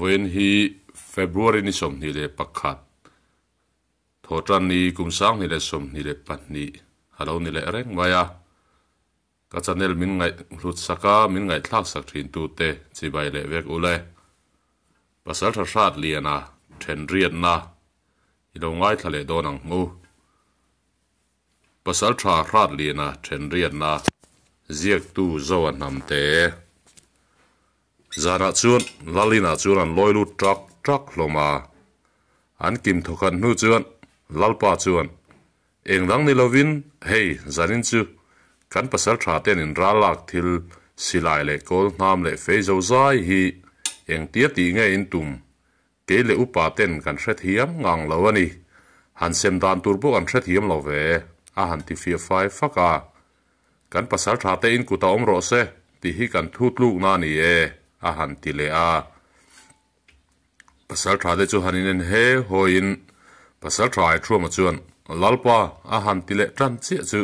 Vawiin hi February ni 21, Thawhtan ni kum 2022 a lo ni leh reng mai a. Ka channel min ngaih hlut sak a, min ngaihthlak sak thin tute chibai leh vek ule. Pasaltha hrat liana then riatna i lo ngaithla leh dawn ang hmu. Pasaltha hrat liana then riatna ziaktu Zoa Hnamte. Zanah chuan Lalina chuan an lawi lut ṭak ṭak hlawm a. An kim thawkhat hnu chuan Lalpa chuan, Eng dang ni lovin, hei, zanin chu kan pasal tha ten in ral lak thil silai leh kawl hnam leh fei zo zai hi engtia tih nge in tum? Kei leh upa ten kan hrethiam ngang lo a ni. Han sem dan tur pawh kan hrethiam lo ve, a han ti fiah fai fak a. Kan pasal tha te in kut a awm rawh se tih hi kan thu tlukna a ni e, a han ti leh a. Pasal tha te chu han inen he hawiin pasal tha Aithuama chuan, Lalpa, a han ti leh tan chiah chu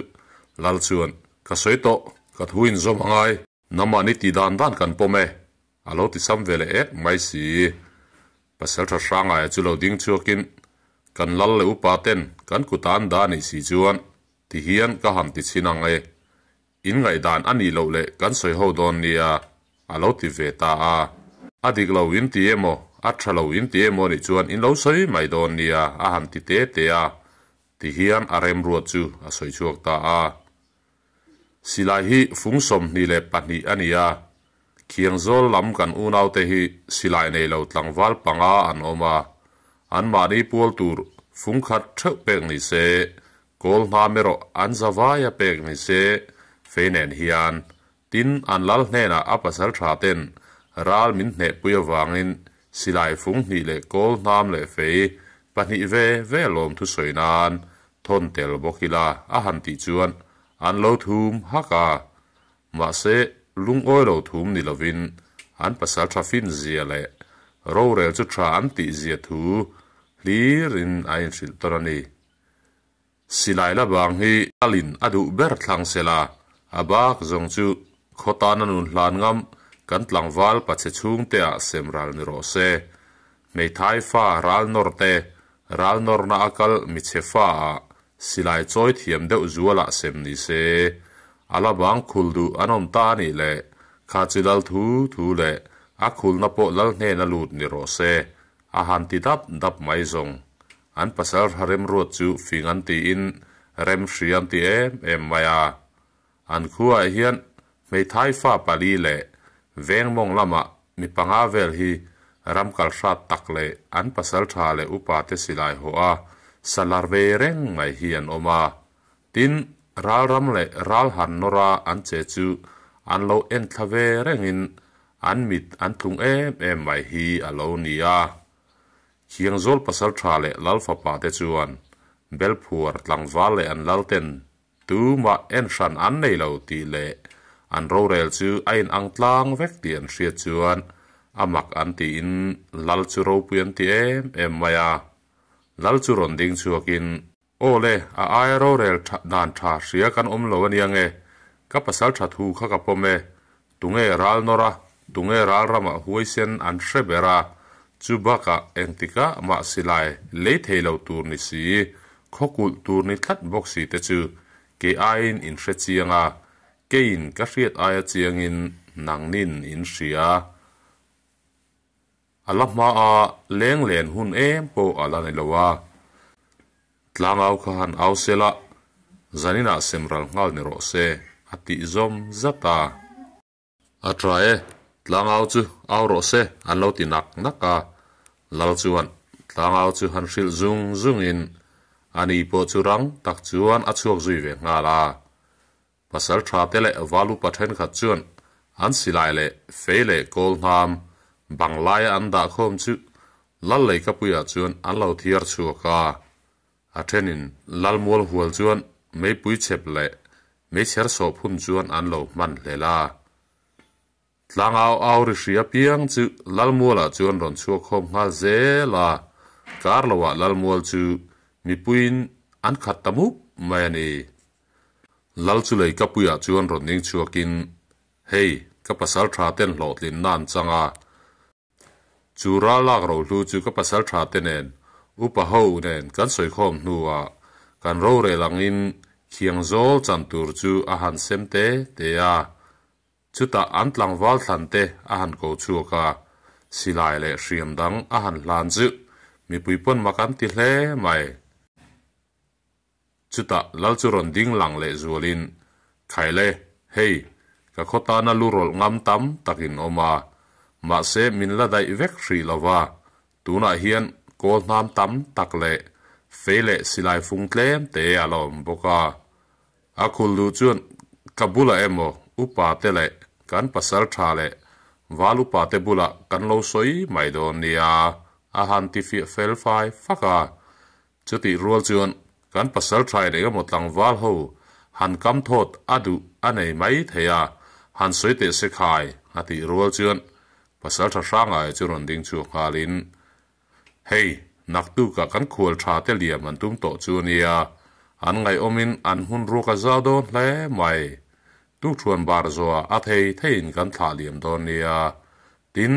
Lal chuan, Ka sawi tawh, ka thu inzawm a ngai. Namah ni tih dan dan kan pawm e, a lo ti sam ve leh ek mai si. Pasaltha Hrangaia chu lo ding chhuakin, Kan lal leh upa ten kan kut an dah anih si chuan ti hian ka han ti chhin ang e. In ngaihdan a nih loh leh kan sawi ho dawn nia, a lo ti ve ta a. A dik lo in ti emaw, a tha lo in ti emaw nih chuan in lo sawi mai dawn nia, a han ti te te a. Ti hian a remruat chu a sawi chhuak ta a. Silai hi fung 22 a ni a, Khiangzawl lam kan unaute hi silai nei lo tlangval panga an awm a, anmahni pual tur fung khat theuh pek ni se, kawl hnam erawh an zavaia pek ni se, fei nen hian tin an lal hnenah a pasal tha ten ral min hnehpui avangin silai fung hnih leh kawl hnam leh fei pahnih ve ve lawm thusawi nan thawn tel bawk ila a han tih chuan an lo thum hak a. Mahse, lungawi lo thum ni lovin an pasal tha fin zia leh rorel chu tha an tih zia thu hlirin a inhrilh tawn a ni. Silai la bang hi Alin a duh ber thlang sela, a bak zawng chu khaw tana nun hlan ngam kan tlangval pachhe chhungte ah sem ral ni rawh se. Hmeithai fa ral nawr te, ral nawrna a kal michhe fa ah silai chawi thiam deuh zualah sem ni se. A la bang khul duh an awm ta a nih leh kha chu lal thu thu leh a khulna pawh lal hnena lut ni rawh se, a han ti dap dap mai zawng. An pasal rha remruat chu fing an tiin rem hri an ti em em mai a. An khuaah hian hmeithai fa pali leh veng mawng lamah mi panga vel hi ram kal hrat tak leh an pasal tha leh upa te silai haw a salar ve reng mai hi an awm a. Tin, ral ram leh ral han nawra an che chu an lo en thla ve rengin an mit an tlung em em mai hi a lo ni a. Khiangzawl pasal tha leh lal fapa te chuan Belphuar tlangval leh an lal ten tumah en hran an nei lo tih leh an rorel chu a in ang tlang vek tih an hriat chuan a mak an tiin lal chu ropui an ti em em mai a. Lal chu rawn ding chhuakin, Aw le, a aia rorel tha dan tha hria kan awm lo ania nge? Ka pasal tha thu kha ka pawm e. Tunge ral nawr a, tunge ral ramah huaisen an hre ber a, chu bakah engtikah mah silai lei thei lo tur ni si, khawkulh tur ni tlat bawk si te chu kei aiin in hre chiang a, keiin ka hriat aia chiangin nangnin in hria. A la hma a, leng len hun em pawh a la ni lo a. Tlangau kha han au sel a, zaninah sem ral nghal ni rawh se, a tih zawm zat a. A tha e, tlangau chu au rawh se, an lo ti nak nak a. Lal chuan tlangau chu han hrilh zung zungin ani pawh chu rang tak chuan a chhuak zui ve nghal a. Pasal tha te leh val upa thenkhat chuan an silai leh fei leh kawl hnam bang laia an dah khawm chu Lal Leikapuiah chuan an lo thiar chhuak a. A thenin Lal mual hual chuan meipui chep leh meichher sawh phun chuan an lo hman hlel a. Tlangau au ri hria piang chu Lalmualah chuan rawn chhuak khawm nghal zel a, kar loah Lalmual chu mipuiin an khat ta mup mai a ni. Lal chu leikapuiah chuan rawn ning chhuakin, Hei, ka pasal tha ten hlawhtlinna an chang a. Chu ral lak rohlu chu ka pasaltha te nen upa ho nen kan sawikhawm hnuah kan rorel angin Khiangzawl chan tur chu a han sem te te a. Chutah an tlangval thlan te a han ko chhuak a, silai leh hriam dang a han hlan chu mipui pawn mak an ti hle mai. Chutah lal chu rawn ding lang leh zualin, Khaile, hei, ka khaw tana lu rawlh ngam tam takin awm a, mahse min la daih vek hrih lo va, tunah hian kawl hnam tam tak leh fei leh silai fung tlem te a la awm bawk a. A khul duh chuan ka bulah emaw upa te leh kan pasal tha leh val upa te bulah kan lo sawi mai dawn nia, a han ti fiah fel fai fak a. Chutih rual chuan kan pasal tha in engemaw tlangval ho han kam thawt a duh a nei mai thei a, han sawi teh se khai a tih rual chuan pasal tha Hrangaia chu rawn ding chhuak nghalin, Hei, naktukah kan khual tha te liam an tum tawh chu a nia, an ngaihawmin an hmun ruak a zau dawn hle mai. Tukthuan bar zawhah a thei theiin kan thlah liam dawn nia. Tin,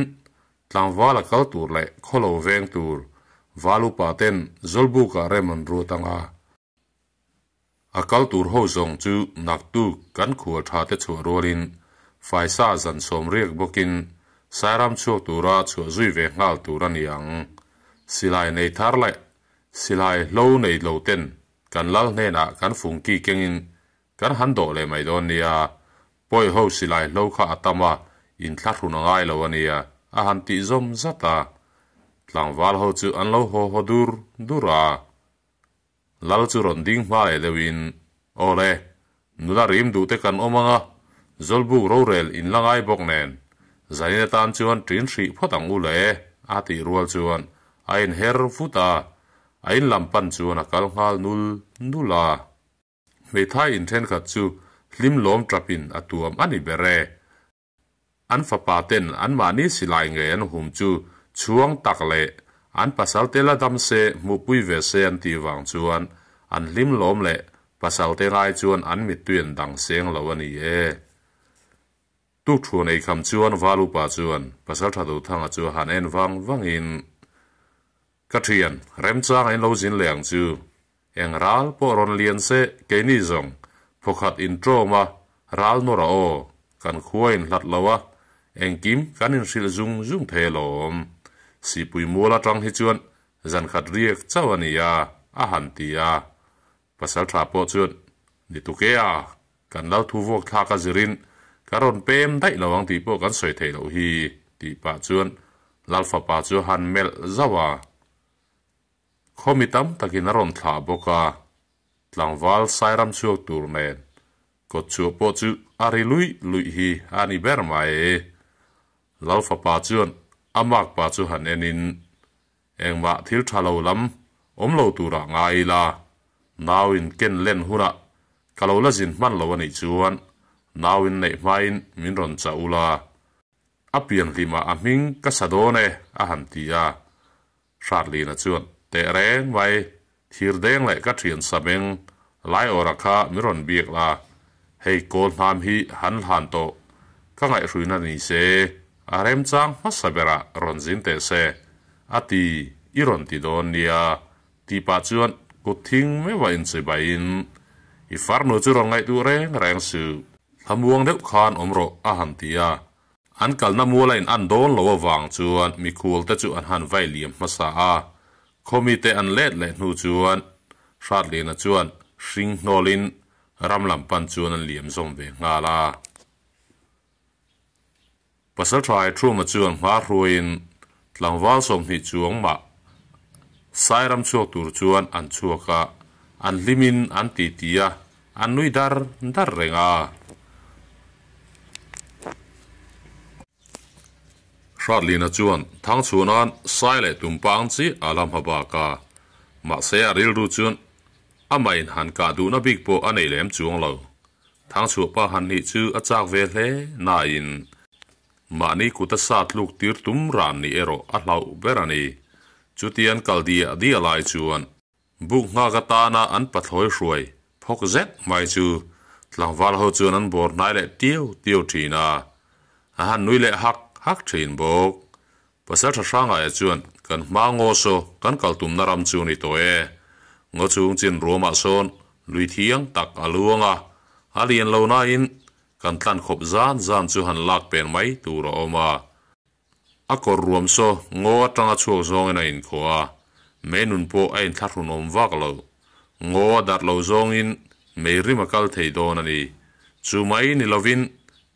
Tlangval a kal tur leh khawlo veng tur val upa ten Zawlbukah rem an ruat ang a. A kal tur ho zawng chu naktuk kan khual tha te chhuah rualin faisa zan sawm riak bawkin Sairam chhuak tura chhuah zui ve nghal tur a ni ang. Silai nei thar leh silai hlo nei lo ten kan lal hnenah kan fungki kengin Kan han dawh leh mai dawn nia, pawi ho silai hlo kha a tam a, inthlahrun a ngai lo a nia, a han tih zawm zat a. Tlangval ho chu an lo haw haw dur dur a. Lal chu rawn ding hma leh deuhin, Aw le, nula rim duh te kan awm ang a, Zawlbuk rorel in la ngai bawk nen, zanin atan chuan ṭin hrih phawt ang u le, a tih rual chuan a inher vut a, a in lam pan chuan a kal nghal nul nul a. Hmeithai in thenkhat chu hlim lawm tap in a tuam a ni ber e. An fapa ten anmahni silai ngei an hum chu chhuang tak leh an pasal te la dam se hmuhpui ve se an tih vang chuan an hlim lawm leh pasal te ngai chuan an mittui an dang seng lo a ni e. Tukthuan ei kham chuan Val upa chuan pasal tha Duhthanga chu a han en vang vangin, Ka thian, remchang a in lo zin leh ang chu. Eng ral pawh rawn lian se keini zawng phawkhat in ṭawm a, ral nawr a aw, kan khua in hlat lo a, engkim kan in hrilh zung zung thei alawm. Sipui mual aṭang hi chuan zan khat riak chauh a ni a, a han ti a. Pasal ṭha pawh chuan, Ni tuk e a, kan lal thu vuak thlak a zirin ka rawn pem daih lo ang tih pawh kan sawi theih loh hi, tih pah chuan Lal fapa chu a han melh zauh a. Khawmi tam takin a rawn thlah bawk a, tlangval Sairam chhuak tur nen kawt chhuah pawh chu a ri luih luih hi a ni ber mai. Lal fapa chuan a makpa chu han enin, Engmah thil tha lo lam awm lo turah ngai ila, nau in ken len hunah ka lo la zin hman lo a nih chuan nau in neih hmain min rawn chah ula, a pian hlimah a hming ka sa dawn e a han ti a. Hratlina chuan teh reng mai, thir deng leh ka thian sa beng Laiawra kha min rawn biak la, hei kawl hnam hi han hlan tawh, ka ngaihhruina ni se, a remchang hmasa berah rawn zin teh se, a ti i rawn ti dawn nia, tih pah chuan kut thing meuha inchibaiin, I farnu chu rawn ngaihtuh reng reng suh. Thlamuang deuh khan awm rawh, a han ti a. An kalna muala in an dawn lo avang chuan mikhual te chu an han vai liam hmasa a, khawmite an let leh hnu chuan Hratlina chuan hring hnawlin ram lam pan chuan an liam zawm ve nghal a. Pasalṭha Aithuma chuan hma hruaiin tlangval 20 chuang mah Sairam chhuak tur chuan an chhuak a, an hlimin an titi a, an nui dar dar reng a. Hratlina chuan Thangchhuana'n Sai leh Tumpang chi a la hma bak a, mahse a rilru chuan amah in han kah duhna bik pawh a nei lem chuang lo. Thangchhuah pa han hnih chu a chak ve hle nain mahni kut a sa tluk tir tum ran nih erawh a hlauh ber a ni. Chutian kal diah diah lai chuan Buk nghak atana an pathlawi hruai phawk zet mai chu tlangval ho chuan an bawr hnai leh tiu tiu thin a, a han nui leh hak hak thin bawk. Pasalṭha Hrangaia chuan, Kan hma ngaw saw, kan kal tumna ram chu ni tawh e. Ngaw chung chin ruamah sawn lui thiang tak a luang a, a lian lo nain kan tlan khawp zan zan chu han lak pen mai tur a awm a. A kawr ruam saw ngaw atanga chhuak zawngin a inkhawh a, mei nun pawh a inthlahrunawm vak lo. Ngaw a darh lo zawngin mei rim a kal thei dawn a ni. Chu mai ni lovin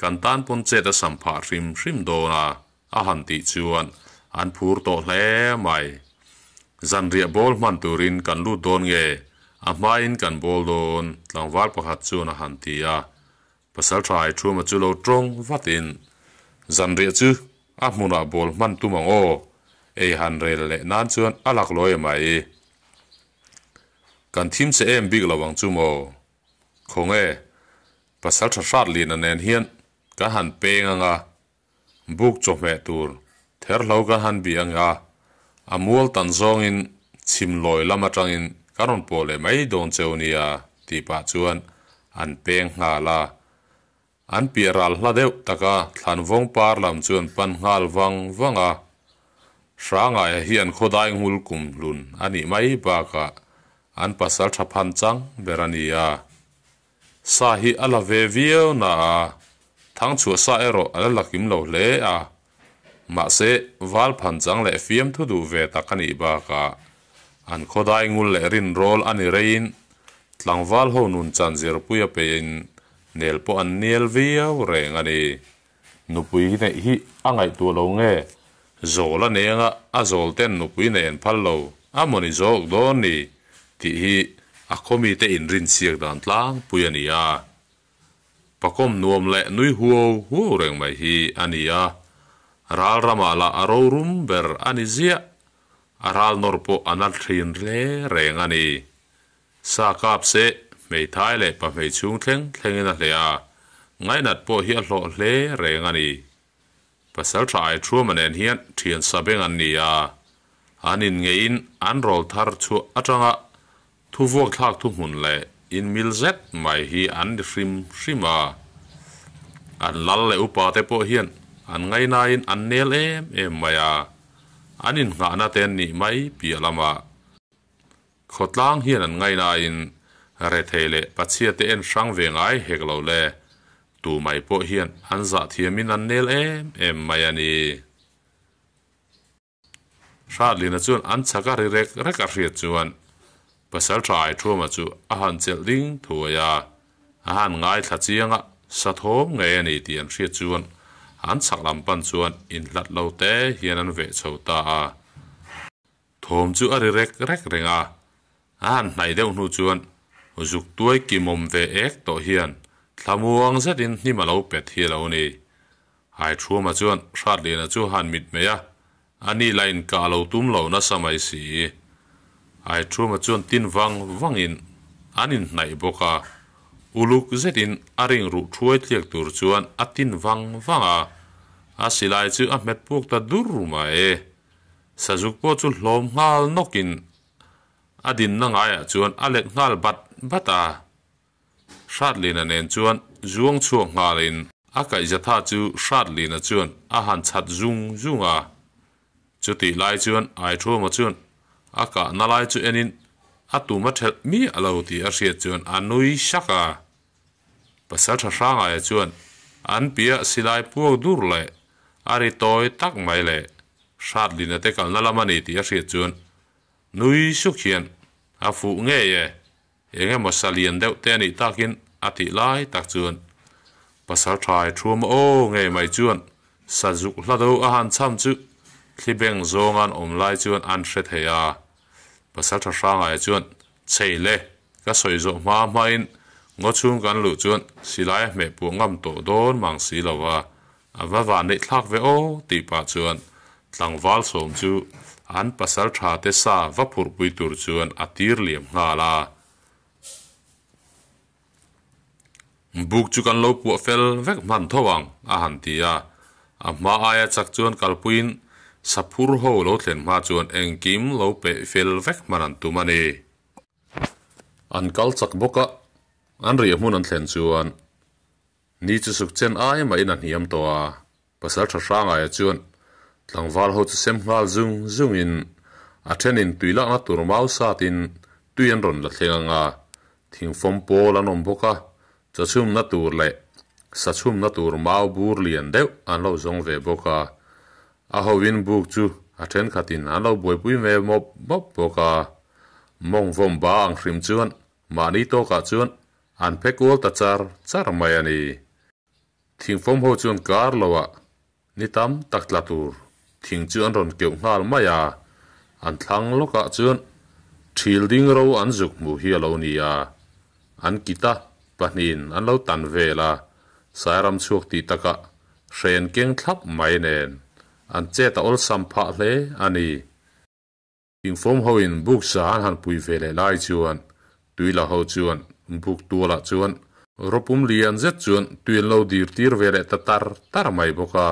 kan tan pawn chet a sam phah hrim hrim dawn a, a han tih chuan an phur tawh hle mai. Zanriah bawl hman turin kan lut dawn nge? A hmain kan bawl dawn, tlangval pakhat chuan a han ti a. Pasalṭha Aithuma chu lo ṭawng vatin, Zanriah chu a hmunah bawl hman tum ang aw, ei han rel leh nan chuan a lak lawi mai. Kan thim che em bik lo ang chu maw? Khawnge, Pasalṭha Hratliana nen hian kan han peng ang a, Buk chawhmeh tur therhlo kan han bih ang a, a mual tan zawngin chhim lawi lam atangin kan rawn pawh leh mai dawn cheu nia tih pah chuan an peng nghal a. An piah ral hla deuh taka thlanvawng par lam chu an pan nghal vang vang a. Hrangaia hi an khawdai ngul kum hlun a nih mai bakah an pasal tha phan chang ber a ni a. Sa hi a la ve viau na a, thangchhuah sa erawh a la la kim lo hle a. Mahse, val phan chang leh fiamthu duh ve tak a nih bakah an khawdai ngul leh rinrawl a ni reiin tlangval ho nun chan zirpui a peiin nel pawh an nial viau reng a ni. Nupui neih hi a ngaihtuah lo nge? Zawl a neng a, a zawl ten nupui neih an phal lo a mawni zawk dawn ni tih hi a khawmite inrinchhiak dan tlangpui a ni a. Pakawm nuam leh nui huau huau reng mai hi a ni a, ral ramah lah a rorum ber a ni ziah, a ral nawr pawh a nal thin hle reng a ni. Sa kap se, hmeithai leh pahmei chhung thleng thlengin a hleh a, ngainat pawh hi a hlawh hle reng a ni. Pasal tha Aithuama nen hian thian sa beng an ni a, an inngeihin an rawl thar chhuah atanga thu vuakthlak thuhmun leh inmil zet mai hi an ni hrim hrim a. An lal leh upa te pawh hian an ngainain an nel em em mai a, an innghahna te an nih mai piah lamah Khawtlang hian an ngainain rethei leh pachhia te en hrang ve ngai hek lo le, tu mai pawh hian an zah thiamin an nel em em mai a ni. Hratlina chuan an chhak a ri rek rek a hriat chuan Pasalṭha Aithuama chu a han chelh ding thuai a, a han ngaithla chiang a, sathawm ngei a ni tih an hriat chuan an chhak lam pan chuan inhlat lo te hian an veh chho ta a. Thawm chu a ri rek rek reng a, a han hnaih deuh hnu chuan zuk tuai kimawm ve ek tawh hian thlamuang zetin hnim a lo pet hi a lo ni. Haithuama chuan Hratliana chu a han mit mai a, a ni lah in kah lo tum lo nasa mai si. Haithuama chuan tin vang vangin an inhnaih bawk a, uluk zetin a ring ruh thuai tliak tur chuan a tin vang vang a, a silai chu a hmet puk ta dur mai. Sazuk pawh chu hlawm nghal nawkin a dinna ngaiah chuan a let nghal bat bat a. Hratlina nen chuan zuang chhuak nghalin a kaihzatha chu Hratlina chuan a han chhat zung zung a. Chutih lai chuan Aithuama chuan a kahna lai chu enin a tum a thelh miah lo tih a hriat chuan a nui sak a. Pasalṭha Hrangaia chuan an piah silai puak dur leh a ri tawi tak mai leh Hratlina te kalna lam a ni tih a hriat chuan nui suk hian a fuh ngei e, eng emaw sa lian deuh te a nih takin a tih lai tak chuan Pasalṭha Aithuama aw ngei mai chuan sazuk hla do a han cham chu thli beng zawnga an awm lai chuan an hre thei a. Pasalṭha Hrangaia chuan Chei le, ka sawi zawh hma hmain ngaw chhung kan luh chuan silai a hmeh puah ngam tawh dawn mang si lo va, a va van neih thlak ve aw tih pah chuan tlangval sawm chu an pasal tha te sa va phurhpui tur chuan a tir liam nghal a. Buk chu kan lo puah fel vek hman tho ang, a han ti a. A hma aia chak chuan kalpuiin saphur ho lo thlen hma chuan engkim lo peih fel vek hman an tum a ni. An kal chak bawk a, an riah hmun an thlen chuan ni chu suk chen ai mahin a hniam tawh a. Pasal tha Hrangaia chuan Tlangval ho chu sem nghal zung zungin a thenin tui lakna tur mau satin tui an rawn la thleng ang a, thingfawm pawl an awm bawk a, chawchhumna tur leh sachhumna tur mau bur lian deuh an lo zawng ve bawk a, a hoin buk chu a thenkhatin an lo buaipui ve mawp mawp bawk a, mawng vawm ba ang hrim chuan mahni tawkah chuan an phe kual ta char char mai a ni. Thingfawm ho chuan kar loah ni tam tak tla tur thing chu an rawn keuh nghal mai a, an thlang lawkah chuan thil ding ro an zuk hmuh hi a lo ni a, an kita pahnihin an lo tan vel a, Sairam chhuak tih takah hren keng thlap mai nen an chet a awlsam phah hle a ni. Thingfawm ho in buk sa an han pui ve leh lai chuan Tuila ho chuan buk tualah chuan rawpum lian zet chuan tui an lo dir tir ve leh ta tar tar mai bawk a.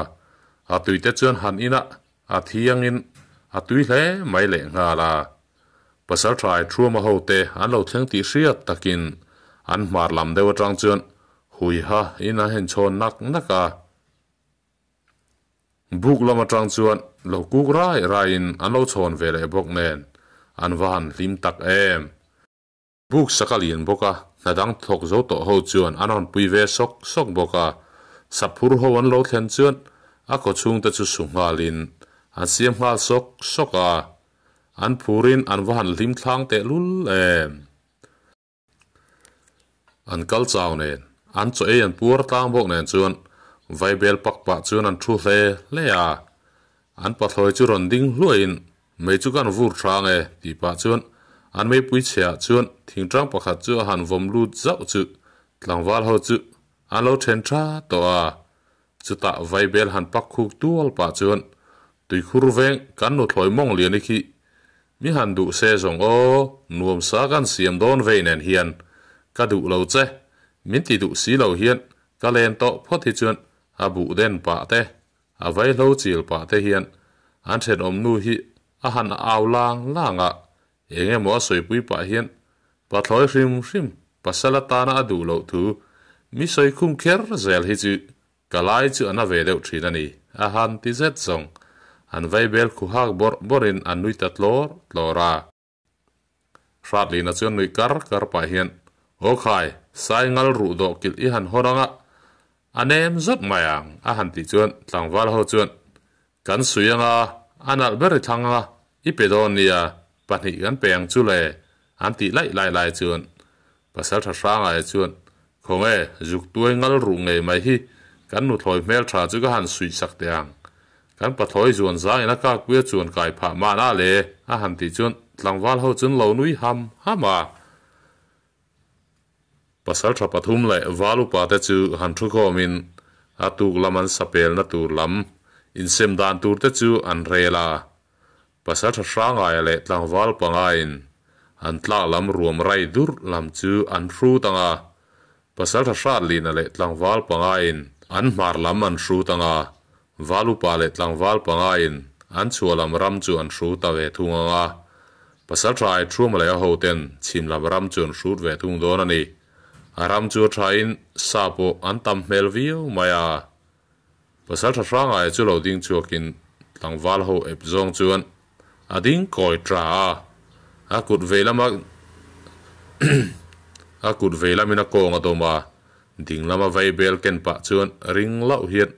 A tui te chuan han inah a thiangin a tui hle mai leh nghal a. Pasalṭha Thuama ho te an lo thleng tih hriat takin an hmar lam deuh atang chuan huiha in an hen chhawn nak nak a. Buk lam atang chuan lo kuk rai raiin an lo chhawn ve leh bawk nen an va han hlim tak em. Buk sak a lian bawk a, hna dang thawk zo tawh ho chuan an rawn pui ve sawk sawk bawk a. Saphur ho an lo thlen chuan a kaw chhungte chu su nghalin an siam nghal sawk sawk a, an phurin an va han hlim thlang tehlul em. An kal chau nen, an chaw ei an puar tlang bawk nen chuan vaibel pak pah chuan an thu hle hle a. An pathlawi chu rawn ding hluaiin mei chu kan vur hrang e tih pah chuan an meipui chheah chuan thingtang pakhat chu a han vawm lut zauh chu tlangval ho chu an lo then tha tawh a. Chutah vaibel han pak khuk tual pah chuan tuikhur veng kan nuthlawi mawng lian i khi Mi han duh se zawng aw, nuam sa kan siam dawn vei nen hian ka duh lo che, min ti duh si lo hian ka len tawh phawt hi chuan a buh den pah te, a vaihlo chil pah te hian an thenawm nu hi a han au lang lang a, eng emaw a sawipui pah hian pathlawi hrim hrim pasal atana a duh loh thu mi sawi khum kher zel hi chu Ka lai chu a na ve deuh thin a ni, a han ti zet zawng. An vaibel khu hak bawrh bawrhin an nui ta tlawr tlawr a. Hratlina chuan nuih kar kar pah hian, Aw khai, sai ngal ruh dawh kilh i han hawn anga, a nem zawt mai ang, a han tih chuan tlangval ho chuan, Kan sui anga, a nalh ber i thlang anga, i pe dawn nia, pahnih kan pe ang chu le, an tih laih laih lai chuan Pasalṭha Hrangaia chuan, Khawnge, zuk tuai ngal ruh ngei mai hi kan nuthlawi hmelṭha chu ka han suih sak teh ang. Kan pathlawi zuan zangin a kakpuia chuan kai phah mahna le, a han tih chuan tlangval ho chuan lo nui ham ham a. Pasalṭha pathum leh val upa te chu han thu khawmin a tuk lam an sapelna tur lam insem dan tur te chu an rel a. Pasalṭha Hrangaia leh tlangval pangain an tlak lam ruam rai durh lam chu an hrut ang a, Pasalṭha Hratlina leh tlangval pangain an hmar lam an hrut ang a, Val upa leh tlangval pangain an chhuah lam ram chu an hrut ta ve thung ang a, Pasalṭha Aithruama leh a hoten chhim lam ram chu an hrut ve thung dawn a ni. A ram chu a ṭhain sa pawh an tam hmel viau mai a. Pasalṭha Hrangaia chu lo ding chhuakin tlangval ho ep zawng chuan a ding kawi ṭa a, a kut vei lama a kut vei lamin a kawng a dawm a, ding lama vaibel ken pah chuan ring loh hian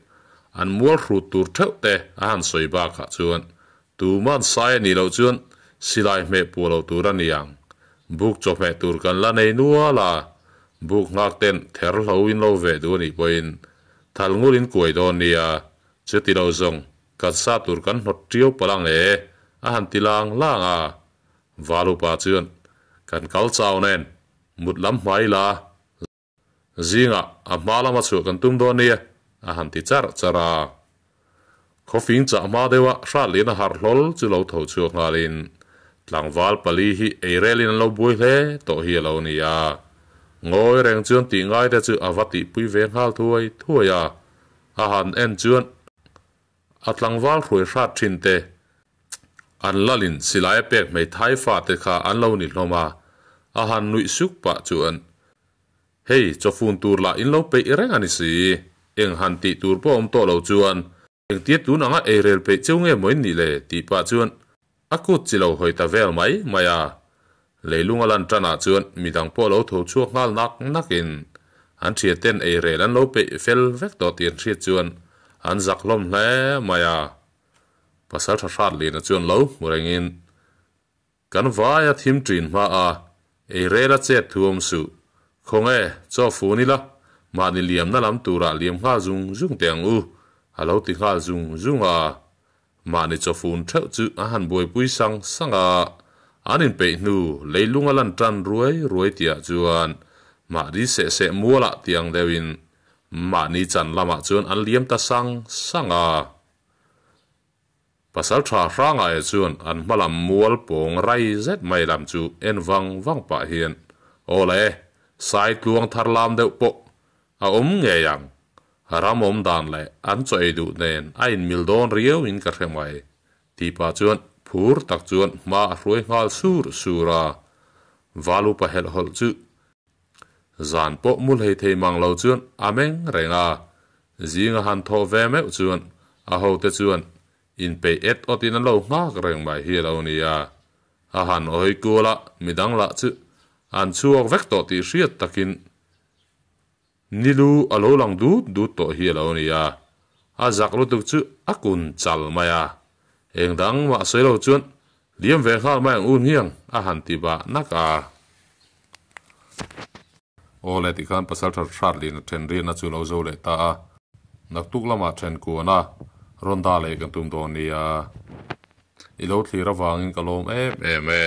an mual hrut tur theuh te a han sawi bakah chuan tuman sai a nih loh chuan silai hmeh puah loh tur a ni ang. Buk chawhmeh tur kan la nei nual a, buk nghak ten ther hlo in lo veh duh a nih pawhin Thal ngur in kuai dawn nia, chuti lo zawng kan sa tur kan hnawt ṭiau palh ang e, a han ti lang lang a. Valupa chuan, Kan kal chau nen, mut lam hmai la, zingah a hma lama chhuah kan tum dawn nia, a han ti charh charh a. Khawfing chah hma deuha Hratliana harh hlawl chu lo tho chhuak nghalin tlangval pali hi eirelin an lo buai hle tawh hi a lo ni a. Ngawi reng chuan tih ngaite chu a va tihpui ve nghal thuai thuai a, a han en chuan a tlangval hruai hrat thin te an lalin silai a pek hmeithai fate kha an lo ni hlawm a, a han nuih suk pah chuan Hei, chawfun tur lah in lo peih reng a ni si. Eng han tih tur pawh awm tawh lo chuan. Engtia tun anga eirel peih cheu nge maw in nih le? tih pah chuan a kut chi lo hawi ta vel mai mai a. Leilung a lan tanah chuan midang pawh lo tho chhuak nghal nak nakin an thianten eirel an lo peih fel vek tawh tih an hriat chuan an zak hlawm hle mai a. Pasal tha hrat lina chuan lo hmu rengin Kan vai a thim ṭin hma a, ei rel a chet thu awm suh. Khawnge, chaw fun ila, mahni liamna lam turah liam nghal zung zung teh ang u, a lo ti nghal zung zung a. Mahni chaw fun ṭheuh chu a han buaipui sang sang a, an inpeih hnu leilung a lan ṭan ruai ruai tihah chuan mahni seh seh mualah ti ang deuhin mahni chan lamah chuan an liam ta sang sang a. Pasal tha Hrangaia chuan an hma lam mual pawng rai zet mai lam chu en vang vang pah hian, Aw le, sai tluang thar lam deuh pawh a awm ngei ang. Ram awm dan leh an chaw ei duh nen a inmil dawn riau in ka hre mai, tih pah chuan phur tak chuan hma a hruai nghal sur sur a. Valupa helhhawlh chu Zan pawh mu hlei thei mang lo chuan a meng reng a, zinga han thawh ve meuh chuan a hote chuan inpeih et awtin an lo nghak reng mai hi a lo ni a. A han awi kual a, midang lah chu an chhuak vek tawh tih hriat takin nilu a lo lang dut dut tawh hi a lo ni a. A zak lutuk chu a kun chal mai a, eng dang mah sawi lo chuan Liam ve nghal mai ang u hniang a han ti bah nak a. Aw le tikhan pasal that hrat lin a then riahna chu lo zo leh ta a. Naktuk lamah then kuan a rawn dah leh kan tum dawn nia. I lo thlir avangin ka lawm em em e.